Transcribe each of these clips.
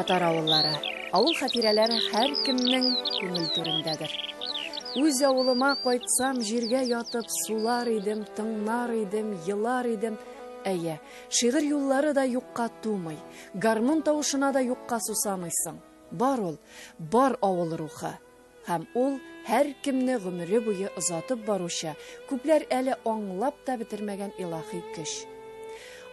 Татар авыллары. Авыл хатирәләре һәркемнең күңел түрендәдер. Үз авылыма кайтсам, җиргә ятып сулар идем, тыңнар идем, елар идем. Әйе, шигырь юллары да юкка тумый, гармун тавышына да юкка сусамыйсың. Бар ул, бар авыл рухы. Һәм ул һәркемне гомере буе озатып баручы, күпләр әле аңлап та бетермәгән илаһи көч.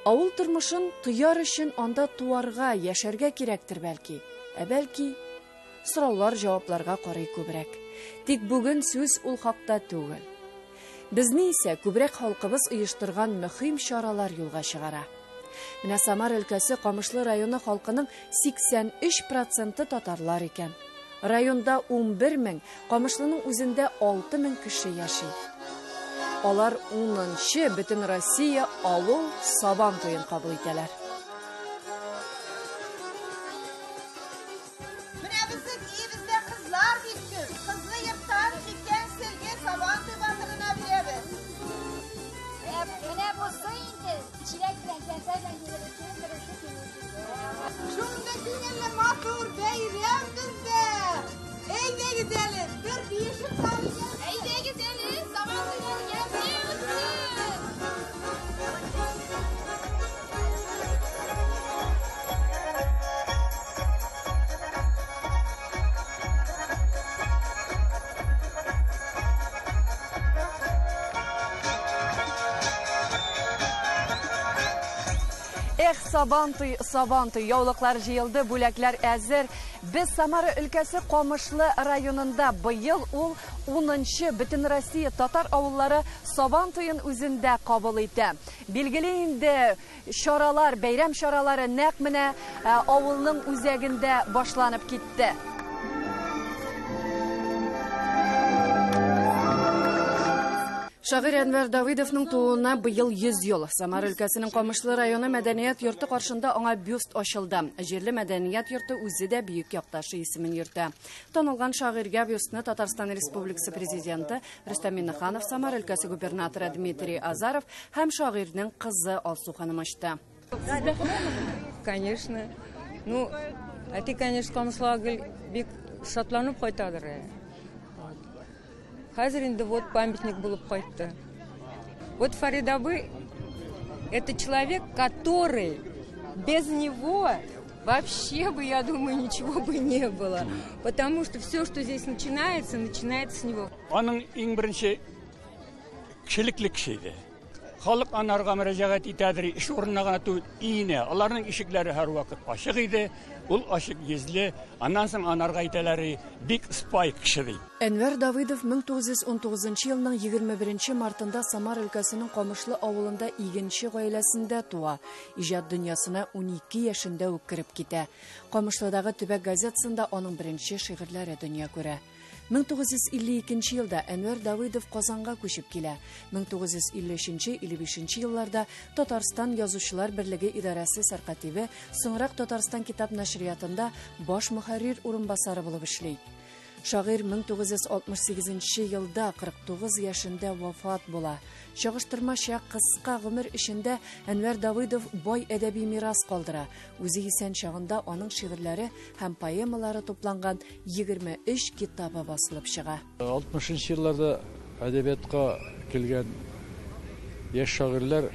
Авыл тормышын тояр өчен анда туарга, яшәргә кирәктер бәлки. Ә бәлки, сораулар җавапларга карый күбрәк. Тик бүген сүз ул хакта түгел. Безне исә күбрәк халкыбыз оештырган мөһим чаралар юлга чыгара. Менә Самара өлкәсе Камышлы районы халкының 83 проценты татарлар икән. Районда 11 мең, Камышлының үзендә 6 мең кеше яши. Алар 10нчы Бөтенроссия авыл Сабан туен кабул итәләр. Менә безнең өебездә кызлар бик күп. Кызлы йорттан җиткән сөлге Сабан туй батырына бирәбез. Менә бусы инде чиләк белән кәнсә белән килеп иң беренче килүчесе. Шундый күңелле матур бәйрәм бездә. Әйдәгез әле, бер биешеп карыйк. Әйдәгез әле, Сабан туйлары ямьле үтсен. Эх, Сабантуй, Сабантуй, яулыклар җыелды, бүләкләр әзер. Без Самара өлкәсе Камышлы районында быел ул 10нчы Бөтенроссия татар авыллары Сабан туен үзендә кабул итә. Билгеле инде, чаралар, бәйрәм чаралары нәкъ менә авылның үзәгендә башланып китте. Шагыйрь Әнвәр Давыдовның тууына быел 100 ел. Самара өлкәсенең Камышлы районы мәдәният йорты каршында аңа бюст ачылды. Җирле мәдәният йорты үзе дә бөек якташы исемен йөртә. Танылган шагыйрьгә бюстны Татарстан Республикасы президенты Рөстәм Миңнеханов, Самара өлкәсе губернаторы Дмитрий Азаров һәм шагыйрьнең кызы Алсу ханым ачты. Конечно. Ну, әти, конечно, Камышлыга гел бик шатланып кайтадыр. Хәзер инде вот памятник булып кайтты. Вот Фарид абый это человек, который без него вообще бы, я думаю, ничего бы не было. Потому что все, что здесь начинается, начинается с него. Аның иң беренче кешелекле кеше иде. Халык анарга мөрәҗәгать итәдер, эш урынына гына түгел, өенә. Аларның ишекләре һәрвакыт ачык иде. Ул ачык йөзле. Аннан соң анарга әйтәләр, бик спай кеше ди. Әнвәр Давыдов 1919 елның 21 мартында Самара өлкәсенең Камышлы авылында игенче гаиләсендә туа. Иҗат дөньясына 12 яшендә үк кереп китә. Камышлыдагы төбәк газетасында аның беренче шигырьләре дөнья күрә. 1952 елда Әнвәр Давыдов Казанга күчеп килә. 1953-55 елларда Татарстан Язучылар берлеге идарәсе сәркатибе, соңрак Татарстан китап нәшриятында баш мөхәррир урынбасары булып эшли. Шагыйрь 1968 елда 49 яшендә вафат була. Чагыштырмача кыска гомер эчендә Әнвәр Давыдов бай әдәби мирас калдыра. Үзе исән чагында аның шигырьләре һәм поэмалары тупланган 23 китабы басылып чыга. 60 елларда әдәбиятка килгән яшь шагыйрьләр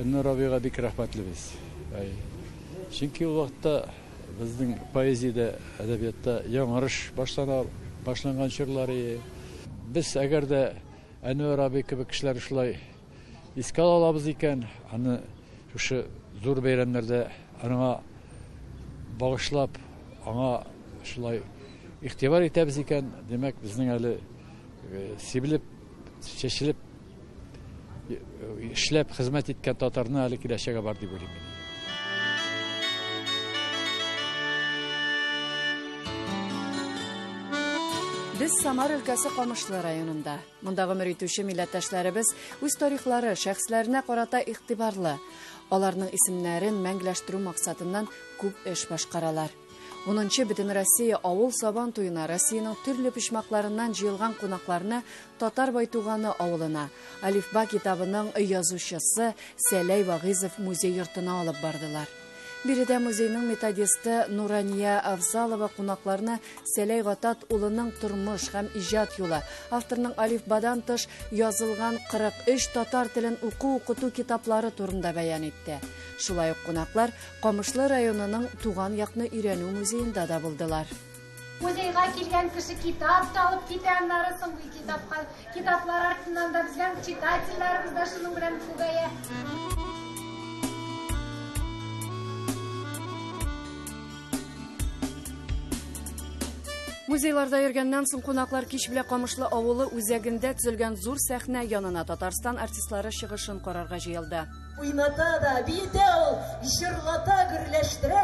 Әнвәр абыйга бик рәхмәтле без. Чөнки ул вакытта безнең поэзиядә, әдәбиятта яңарыш башлана, башланган чорлары. Без әгәр дә Әнвәр абый кебек кешеләр шулай искә ала алабыз икән, аны шушы зур бәйрәмнәрдә аңа багышлап, аңа шулай игътибар итәбез икән, димәк, безнең әле сибелеп, чәчелеп, эшләп хезмәт иткән татарның әле киләчәге бар дип уйлыйм мин. Без Самар өлкәсе Камышлы районында. Монда гомер итүче милләттәшләребез үз тарихлары, шәхесләренә карата игътибарлы. Аларның исемнәрен мәңгеләштерү максатыннан күп эш башкаралар. 10нчы Бөтенроссия авыл Сабан туена Россиянең төрле почмакларыннан җыелган кунакларны Татар Байтуганы авылына, Алифба китабының язучысы Сәләй Вагыйзов музей йортына алып бардылар. Биредә музейның методисты Нурания Авзалова кунакларны Сәләй Гатат улының тормыш һәм иҗат юлы, авторның алифбадан тыш язылган 43 татар телен уку-укыту китаплары турында бәян итте. Шулай ук кунаклар Камышлы районының туган якны өйрәнү музеенда да булдылар. Музейга килгән кеше китап та алып китә, аннары соң китапка, китаплар артыннан да безнең читательләребез дә шуның белән күбәя. Музейларда йөргәннән соң кунаклар кич белән Камышлы авылы үзәгендә төзелгән зур сәхнә янына Татарстан артистлары чыгышын карарга җыелды. Уйната да, биетә ул, җырлата, гөрләштерә,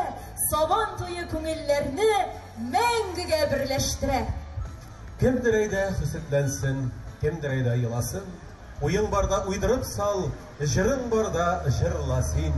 Сабан туе күңелләрне мәңгегә берләштерә. Кемдер әйдә хөсетләнсен, кемдер әйдә еласын. Уең барда уйдырып сал, җырың барда җырла син.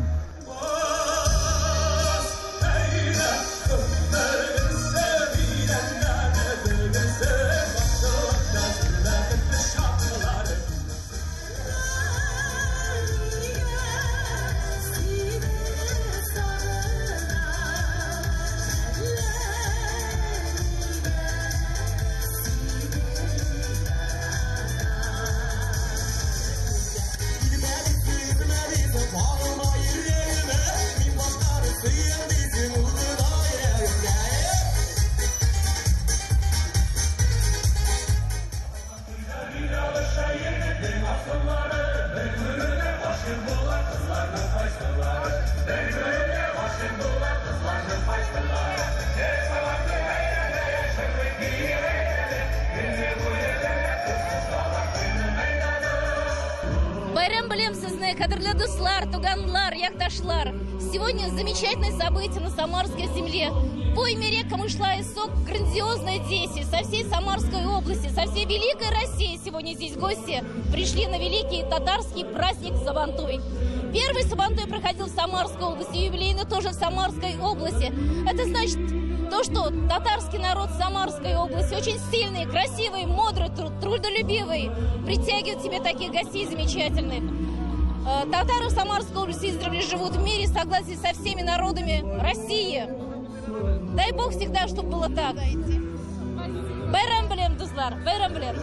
Кадерле дуслар, туганлар, якташлар. Сегодня замечательное событие на Самарской земле. В пойме рек Камышла и Сок грандиозное действие со всей Самарской области, со всей Великой России. Сегодня здесь гости пришли на великий татарский праздник Сабантуй. Первый Сабантуй проходил в Самарской области, юбилейный тоже в Самарской области. Это значит то, что татарский народ Самарской области очень сильный, красивый, мудрый, трудолюбивый, притягивает себе таких гостей замечательных. Татары в Самарской области издревле живут в мире, согласии со всеми народами России. Дай Бог всегда, чтобы было так. Бәйрәм белән, дуслар, бәйрәм белән.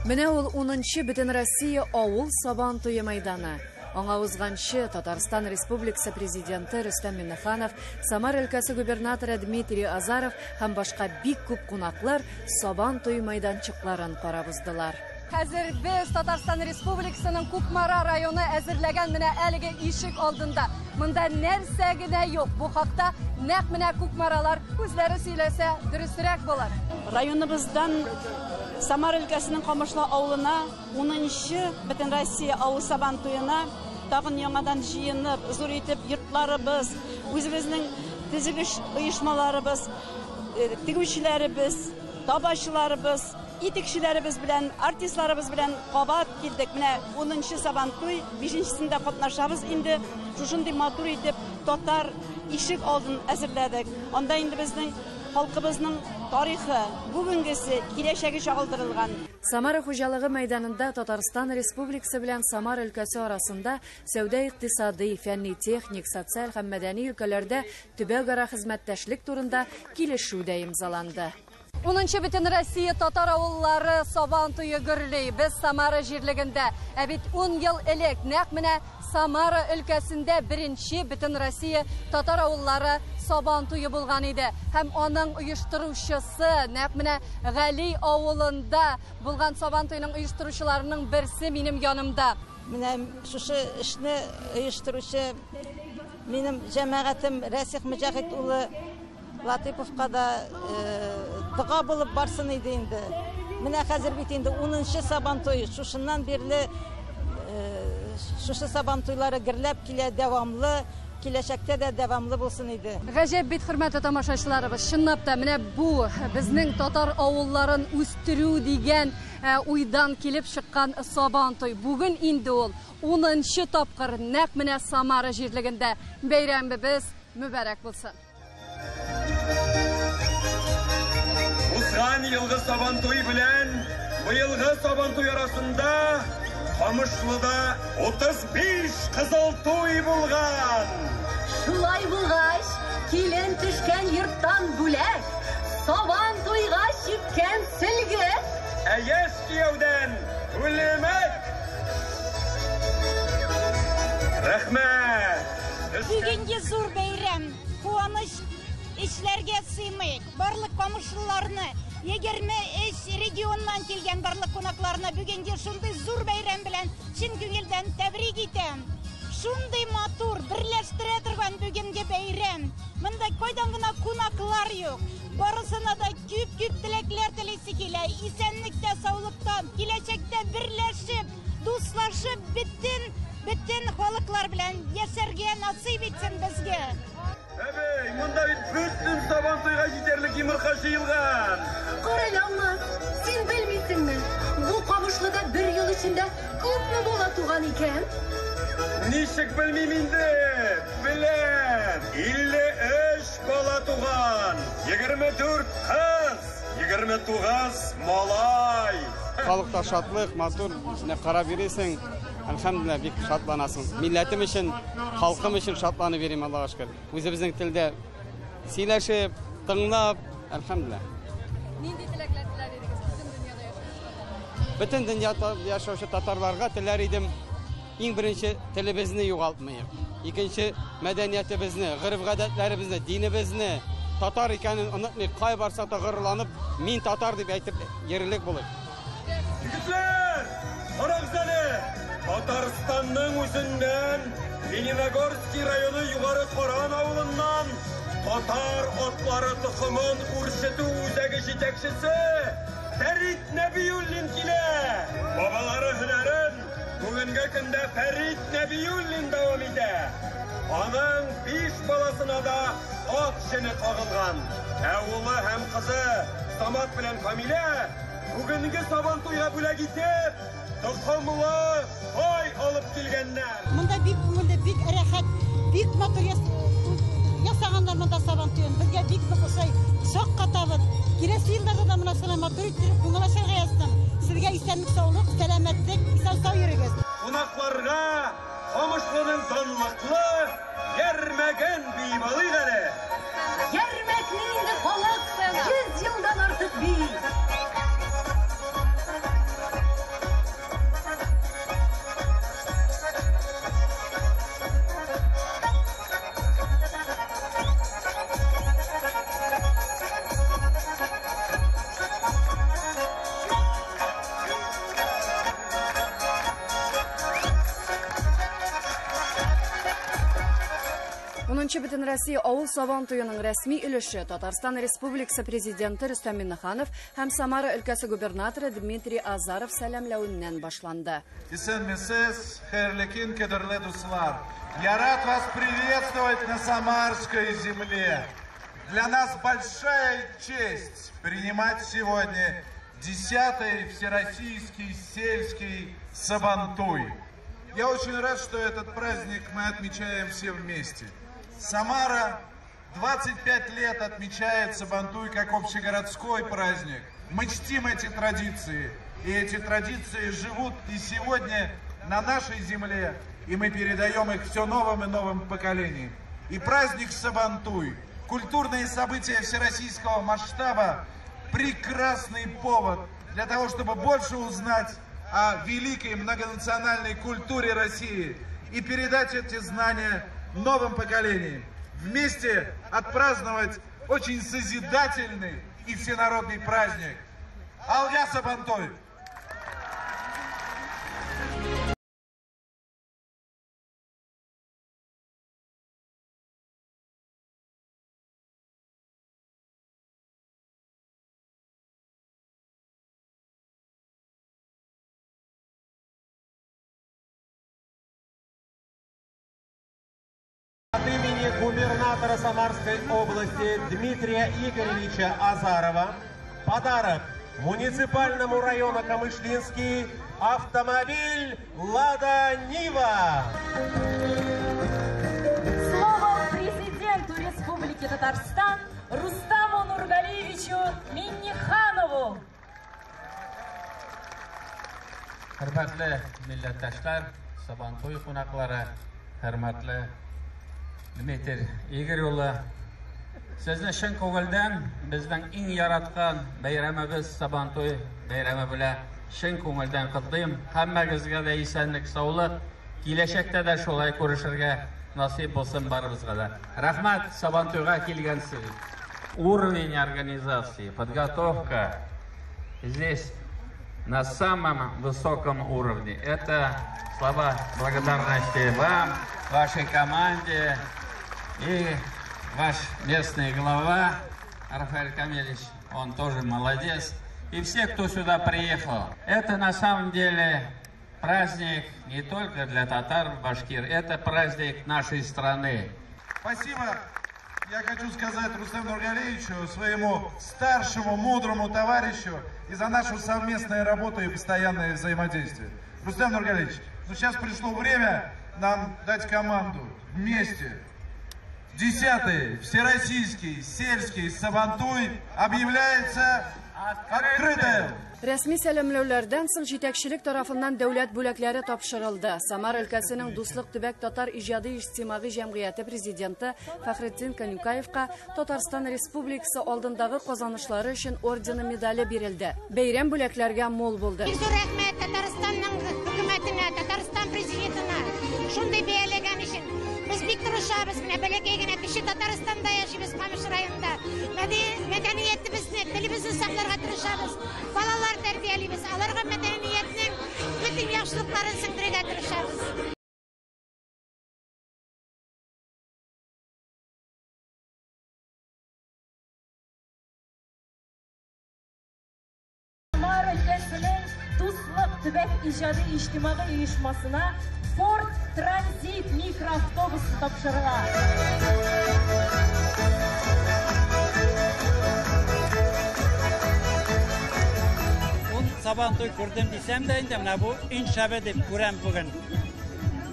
Менә ул 10-нчы Бөтенроссия авыл Сабан туе мәйданы. Аңа узганчы Татарстан Республикасы президенты Рөстәм Миңнеханов, Самар өлкәсе губернаторы Дмитрий Азаров һәм башка бик күп кунаклар Сабан туе мәйданчыкларын карап уздылар. Хәзер без Татарстан Республикасының Кукмара районы әзерләгән менә әлеге ишек алдында. Монда нәрсә генә юк. Бу хакта нәкъ менә кукмаралар үзләре сөйләсә дөресрәк булыр. Районыбыздан Самар өлкәсенең Камышлы авылына 10-нчы Бөтенроссия авыл Сабан туена тагын яңадан җыенып, зур итеп йортларыбыз, үзебезнең төзелеш оешмаларыбыз, тегүчеләребез, табачыларыбыз, итекчеләребез белән, артистларыбыз белән кабат килдек. Менә 10-нчы Сабан туй, 5-нчесендә катнашабыз инде. Шушындый матур итеп татар ишек алдын әзерләдек. Анда инде безнең халкыбызның тарихы, бүгенгесе, киләчәге чагылдырылган. Самара хуҗалыгы мәйданында Татарстан Республикасы белән Самара өлкәсе арасында сәүдә-икътисади, фәнни-техник, социаль һәм мәдәни өлкәләрдә төбәкара хезмәттәшлек турында килешү дә имзаланды. 10-нчы Бөтенроссия татар авыллары Сабан туе гөрли. Без Самара җирлегендә. Ә бит 10 ел элек нәкъ менә Самара өлкәсендә беренче Бөтенроссия татар авыллары Сабан туе булган иде. Һәм аның оештыручысы нәкъ менә Гали авылында булган Сабан туеның оештыручыларының берсе минем янымда. Менә шушы эшне оештыручы минем җәмәгатем Рәсих Мөҗәһит улы Латыповка да дога булып барсын иде инде. Менә хәзер бит инде 10-нчы Сабан туе. Шушыннан бирле шушы Сабан туйлары гөрләп килә, дәвамлы, киләчәктә дә дәвамлы булсын иде. Гаҗәп бит, хөрмәтле тамашачыларыбыз, чынлап та менә бу безнең татар авылларын үстерү дигән уйдан килеп чыккан Сабан туй. Бүген инде ул 10-нчы тапкыр нәкъ менә Самара җирлегендә. Бәйрәмебез мөбарәк булсын. Узган елгы Сабан туй белән быелгы Сабан туй арасында Камышлыда 35 кызыл туй булган. Шулай булгач, килен төшкән йорттан бүләк, сабан туйга чиккән сөлге. Ә яшь кияүдән күлмәк. Рәхмәт. Бүгенге зур бәйрәм, куаныч эчләргә сыймый. Барлык камышлыларны, 23 регионнан килгән барлык кунакларны бүгенге шундый зур бәйрәм белән чын күңелдән тәбрик итәм. Шундый матур, берләштерә торган бүгенге бәйрәм. Монда кайдан гына кунаклар юк. Барысына да күп-күп теләкләр телисе килә. Исәнлектә, саулыкта, киләчәктә берләшеп, дуслашып, бөтен халыклар белән яшәргә насыйп итсен безгә. Әбей, монда бит бөтен сабан туйга җитәрлек йомырка җыелган. Карале, Алмаз, син белмисеңме? Бу Камышлыда бер ел эчендә күпме бала туган икән? Ничек белмим инде? Беләм. 53 бала туган, 24 кыз, 29 малай. Халыкта шатлык, матур, менә карап йөрисең, әлхәмдүлилләһ, бик шатланасың. Милләтем өчен, халкым өчен шатланып йөрим, Аллага шөкер. Үзебезнең телдә сөйләшеп, тыңлап, әлхәмдүлилләһ. Нинди теләкләр теләр идегез бөтен дөньяда яшәүче татарларга? Бөтен дөньяда яшәүче татарларга теләр идем, иң беренче телебезне югалтмыйк. Икенче мәдәниятебезне, гореф-гадәтләребезне, динебезне, татар икәнен онытмыйк. Кай барсак та горурланып, мин татар дип әйтеп йөрерлек булыйк. Егетләр, карагыз әле! Татарстанның үзеннән, Лениногорский районы Югары Каран авылыннан татар атлары токымын үрчетү үзәге җитәкчесе Фәрит Нәбиуллин килә. Бабалары һөнәрен бүгенге көндә Фәрит Нәбиуллин дәвам итә. Аның 5 баласына да ат җене кагылган. Ә улы һәм кызы Самат белән Камилә бүгенге сабан туйга бүләк итеп токымлы тай алып килгәннәр. Монда бик күңелле, бик рәхәт, бик матур ясаганнар монда сабан туен. Безгә бик нык ошый, шаккатабыз. Киләсе елларда да менә шулай матур иттереп күңел ачарга язсын. Сезгә исәнлек, саулык, сәламәтлек, исән-сау йөрегез. Кунакларга Камышлының данлыклы Ярмәген биеп алыйк әле. Ярмәкне инде халык 100 елдан артык бии. Унынчы Бөтенроссия авыл сабан туеның рәсми өлеше Татарстан Республикасы президенты Рөстәм Миңнеханов һәм Самара өлкәсе губернаторы Дмитрий Азаров сәламләвеннән башланды. Исәнмесез, хәерле көн, кадерле дуслар. Я рад вас приветствовать на Самарской земле. Для нас большая честь принимать сегодня 10-й Всероссийский сельский Сабантуй. Я очень рад, что этот праздник мы отмечаем все вместе. Самара 25 лет отмечает Сабантуй как общегородской праздник. Мы чтим эти традиции, и эти традиции живут и сегодня на нашей земле, и мы передаем их все новым и новым поколениям. И праздник Сабантуй, культурные события всероссийского масштаба, прекрасный повод для того, чтобы больше узнать о великой многонациональной культуре России и передать эти знания новым поколениям. Вместе отпраздновать очень созидательный и всенародный праздник. Алга Сабантуй! От имени губернатора Самарской области Дмитрия Игоревича Азарова подарок муниципальному району Камышлинский автомобиль «Лада Нива». Слово президенту Республики Татарстан Рустаму Нургалиевичу Минниханову. Хөрмәтле милләттәшләр, Сабантуй кунаклары, хөрмәтле Дмитрий Игорь улы, сезне чын күңелдән безнең иң яраткан бәйрәмебез Сабантуй бәйрәме белән чын күңелдән котлыйм. Һәммәгезгә дә исәнлек, саулык, киләчәктә дә шулай күрешергә насыйп булсын барыбызга да. Рәхмәт Сабантуйга килгәнсез. Уровень организации, подготовка здесь на самом высоком уровне. Это слова благодарности вам, вашей команде и ваш местный глава Рафаэль Камилевич, он тоже молодец. И все, кто сюда приехал. Это на самом деле праздник не только для татар, башкир, это праздник нашей страны. Спасибо. Я хочу сказать Рустему Нургалиевичу, своему старшему, мудрому товарищу, и за нашу совместную работу и постоянное взаимодействие. Рустем Нургалиевич, ну сейчас пришло время нам дать команду вместе. 10-й Всероссийский сельский Сабантуй объявляется открытым. Рәсми сәламләүләрдән соң җитәкчелек тарафыннан дәүләт бүләкләре тапшырылды. Самар өлкәсенең Дуслык төбәк татар иҗади иҗтимагый җәмгыяте президенты Фәхретдин Канюкаевка Татарстан Республикасы алдындагы казанышлары өчен ордены медале бирелде. Бәйрәм бүләкләргә мул булды. Бик зур рәхмәт Татарстанның хөкүмәтенә, Татарстан президентына шундый бәяләгән өчен. Без бик тырышабыз, менә бәләкәй генә кече Татарстанда яшибез, Камыш районында. Мәдәниятебезне, телебезне сакларга тырышабыз. Балалар тәрбиялибез, аларга мәдәниятнең бөтен яхшылыкларын сеңдерергә тырышабыз. Самара өлкәсенең Дуслык төбәк иҗади иҗтимагый оешмасына Ford Transit микроавтобусы тапшырыла. Сабантуй күрдем дисәм дә инде менә бу иң шәбе дип күрәм бүген.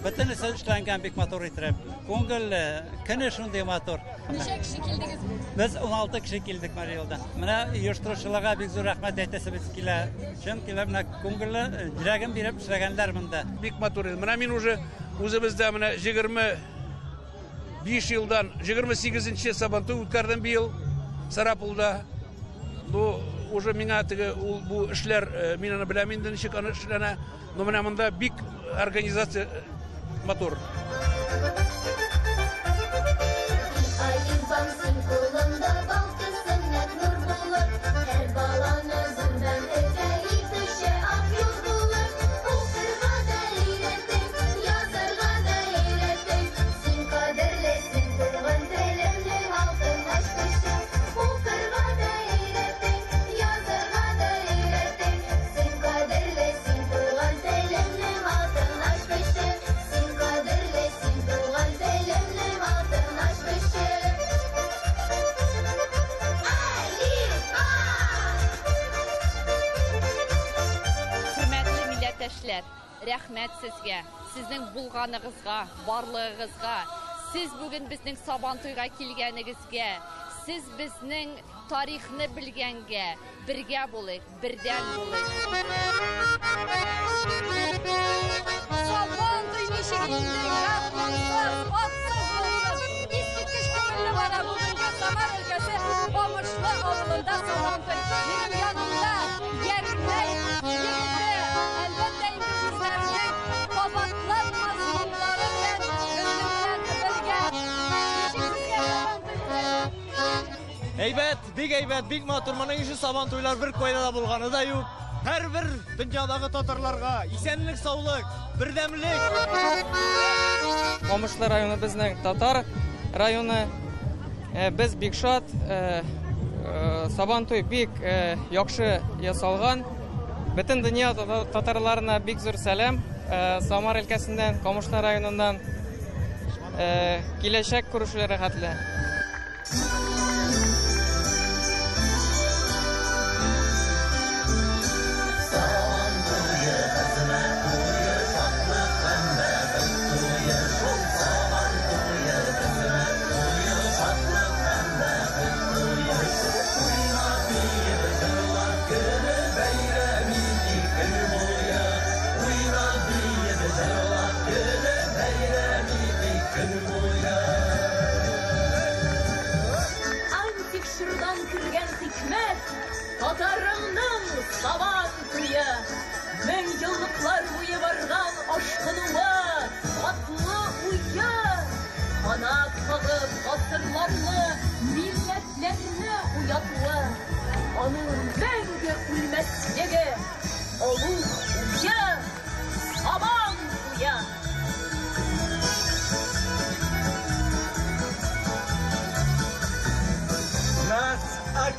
Бөтенесе эшләнгән бик матур итеп. Күңелле, көне шундый матур. Ничә кеше килдегез? Без 16 кеше килдек Мариэлдан. Менә оештыручыларга бик зур рәхмәт әйтәсебез килә. Чөнки менә күңелле, йөрәген биреп эшләгәннәр монда. Бик матур. Менә мин уже үзебездә менә 25 елдан 28нче Сабантуй үткәрдем быел Сарапулда. Ну, уже миңа теге ул бу эшләр, мин аны беләм инде ничек аны эшләнә. Но менә монда бик организация матур. Рәхмәт сезгә, сезнең булганыгызга, барлыгыгызга, сез бүген безнең Сабантуйга килгәнегезгә, сез безнең тарихны белгәнгә, бергә булыйк, бердәм булыйк. Сабантуй ничек инде, гармунсыз, атсыз булсын. Искиткеч күңелле бара бүгенге Самар өлкәсе Камышлы авылында Сабантуй. Минем янымда Ярмәй егете, әлбәттә инде үзләренең кабатланмас моңнары белән безнең белән бергә. Ничек сезгә Сабантуй бүген? Әйбәт, бик әйбәт, бик матур. Моның ише Сабантуйлар бер кайда да булганы да юк. Һәрбер дөньядагы татарларга исәнлек, саулык, бердәмлек. Камышлы районы безнең татар районы. Без бик шат. Сабантуй бик яхшы ясалган. Бөтен дөнья татарларына бик зур сәлам. Самар өлкәсеннән, Камышлы районыннан. Киләчәк күрешүләр рәхәтле.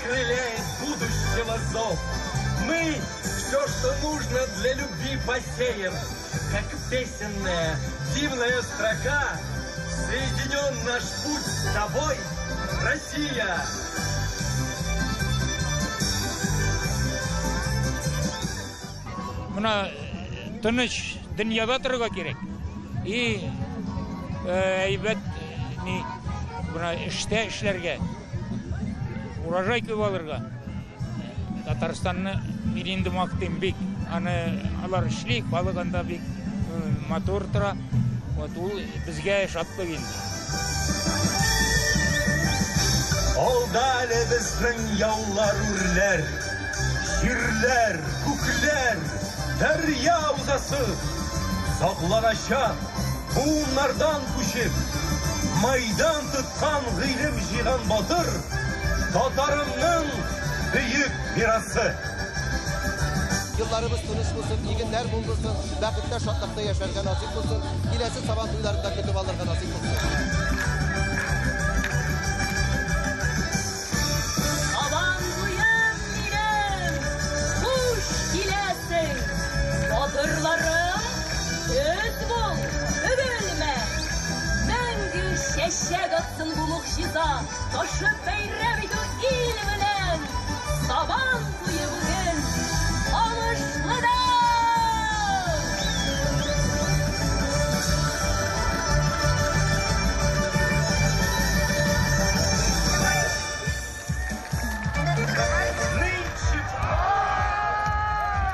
Окрыляет будущего зов. Мы все, что нужно для любви, посеем, как песенная дивная строка. Соединен наш путь с тобой, Россия! Менә тыныч дөньяда торырга кирәк. И әйбәт ни менә эштә эшләргә, урожай күп алырга. Татарстанны мин инде мактыйм бик. Аны алар эшли, халык анда бик матур тора. Вот ул безгә шатлык инде. Алда әле безнең яулар үрләр, җирләр, күкләр, дәрья узасы. Сакланачак буыннардан күчеп, майдан тоткан гыйлем җыйган батыр татарымның бөек мирасы. Елларыбыз тыныч булсын, игеннәр мул булсын, бәхеттә, шатлыкта яшәргә насыйп булсын, киләсе Сабан туйларында көтеп алырга насыйп булсын. Сабан туем минем, хуш киләсең, батырларым, төз бул, бөгелмә. Мәңге чәчәк атсын бу могҗиза, ташып бәйрәм итү ил белән. Сабан туе бүген Камышлыда!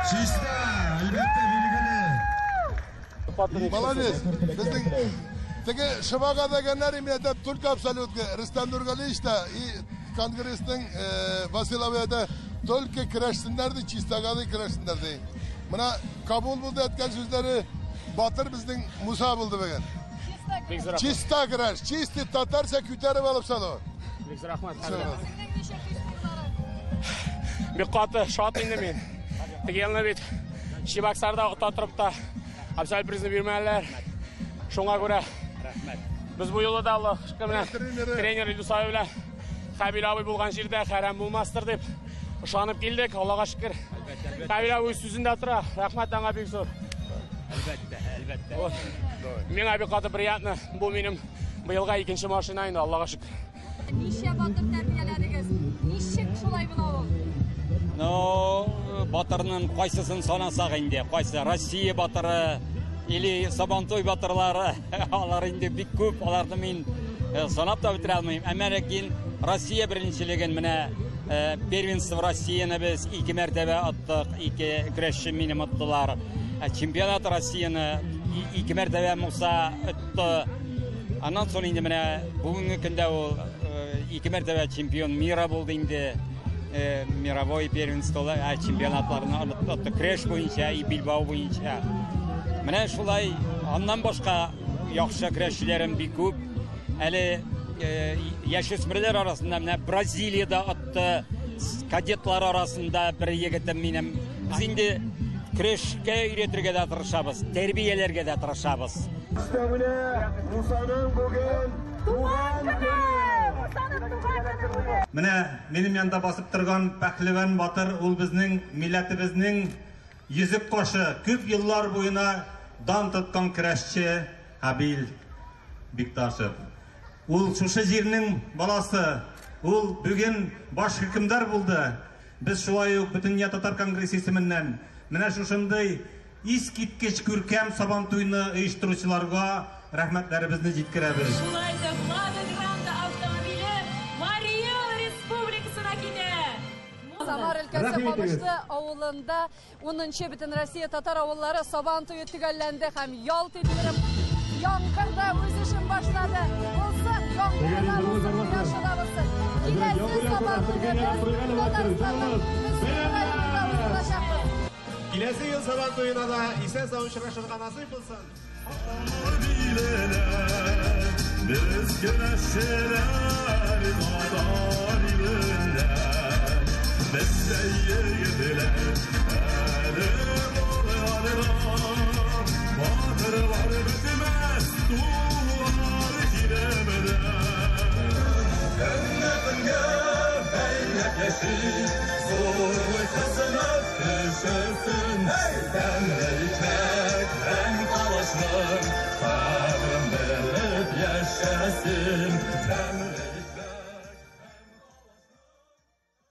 Чиста, әлбәттә, билгеле. Молодец. Безнең теге шыбага дигәннәр именно только абсолютно Рөстәм Нургалиевич та и конгрессның Васил абый да только көрәшсеннәр ди, чистага ди, көрәшсеннәр ди. Менә кабул булды әйткән сүзләре, батыр безнең Муса булды бүген. Чиста көрәш, чистый татарча күтәреп алып салу. Бик рәхмәт. Бик каты шат инде мин. Теге елны бит Чебоксарда ота торып та абсолют призны бирмәделәр. Шуңа күрә без бу юлы да Аллаһ шөкер менә тренер Илдус абый белән Хәбил абый булган җирдә хәрам булмастыр дип ышанып килдек, Аллага шөкер. Хәбил абый үз сүзендә тора. Рәхмәт аңа бик зур. Әлбәттә, әлбәттә. Миңа бик каты приятно. Бу минем быелга икенче машина инде, Аллага шөкер. Ничә батыр тәрбияләдегез? Ничек шулай була ул? Ну, батырның кайсысын санасак инде, кайсы Россия батыры или Сабантуй батырлары, алар инде бик күп, аларны мин санап та бетерә алмыйм. Әмма ләкин Россия беренчелеген менә первенство Россияны без 2 мәртәбә аттык, 2 көрәшче минем аттылар. Чемпионат Россияны 2 мәртәбә Муса отты. Аннан соң инде менә бүгенге көндә ул 2 мәртәбә чемпион мира булды инде. Мировой первенство чемпионатларны отты көрәш буенча и билбау буенча. Менә шулай, аннан башка яхшы көрәшчеләрем бик күп. Әле яшүсмерләр арасында менә Бразилиядә отты, кадетлар арасында бер егетем минем. Без инде көрәшкә өйрәтергә дә тырышабыз, тәрбияләргә дә тырышабыз. Өстәвенә Мусаның бүген туган көне! Мусаның туган көне бүген! Менә минем янда басып торган пәһлеван батыр, ул безнең милләтебезнең йөзек кашы, күп еллар буена дан тоткан көрәшче Хәбил Бикташев. Ул шушы җирнең баласы, ул бүген баш хөкемдар булды. Без шулай ук Бөтендөнья татар конгрессы исеменнән менә шушындый искиткеч күркәм Сабантуйны оештыручыларга рәхмәтләребезне җиткерәбез. Шулай итеп, Лада Гранта автомобиле Марий Эл Республикасына китә. Самар өлкәсе Камышлы авылында 10нчы Бөтенроссия татар авыллары Сабан туе төгәлләнде һәм ялт иттереп яңгыр да үз эшен башлады. Булсын, яңгыры да булсын, кояшы да булсын. Киләсе Сабан туйны без Татарстанның Мөслим районында уздырачакбыз. Киләсе ел Сабан туена да исән-сау очрашырга насыйп булсын. Без көрәшчеләр татар иленнән, бездә егетләр әле булганнар, батырлар бетмәс туар җиремдә. Көнне көнгә бәйләп яши, зурлый хезмәт кешесен. Тәмле икмәк һәм калачның кадерен белеп яшәсен. Тәмле